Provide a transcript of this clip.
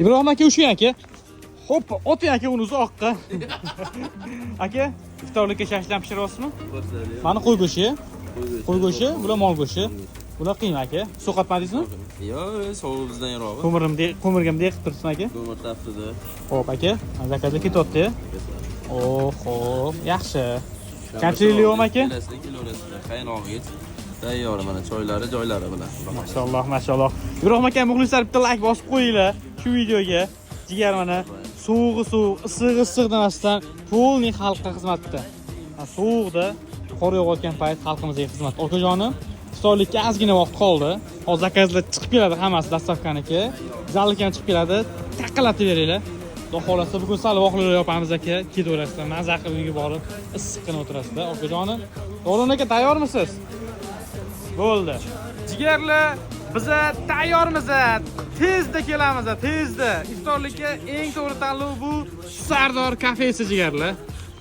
Ibrohim aka, ushlang, aka. Hop, oting, aka, uni uzoqqa. Aka, iftorlikka shashlik pishiryapsizmi? Mana qo'y go'shti. Qo'y go'shti, bular mol go'shti. Bular qiyma, aka. Sovqatmadingizmi? Yo'q, sovuq bizdan yirog'i. Ko'mirimda, ko'mirga bunday qilib turibsizmi, aka? Ko'mir taftida. Xo'p, aka, заказ lar ketyapti. Oh, yaxshi. Kamchilikli yo'qmi, aka? Kelasizlar, kelaverasizlar. Qaynog'igacha tayyor, mana choylari, joylari bilan. Mashalloh, mashalloh. Ibrohim aka, muxlislar, bitta like bosib qo'yinglar shu videoga. Jigar, mana sovug'i sovuq, issig'i issiq demasdan полный xalqqa xizmatda. Ha, sovuqda qor yog'ayotgan payt xalqimizga xizmat. Okajonim, iftorlikka ozgina vaqt qoldi. Hozir заказ lar chiqib keladi hammasi, доставка niki. Zallik ham chiqib keladi. Taqillatib beringlar. Xudo xohlasa, bugun sal vaqtliroq yopamiz, aka. Ketaverasizlar. Maza qilib uyga borib, issiqqina o'tirasizlar. Okajonim, Davron aka, tayyormisiz? Bo'ldi. Jigarlar, biza tayyormiz. Tezda kelamiz, tezda. Iftorlikka eng to'g'ri tanlov bu Sardor kafesi, jigarlar.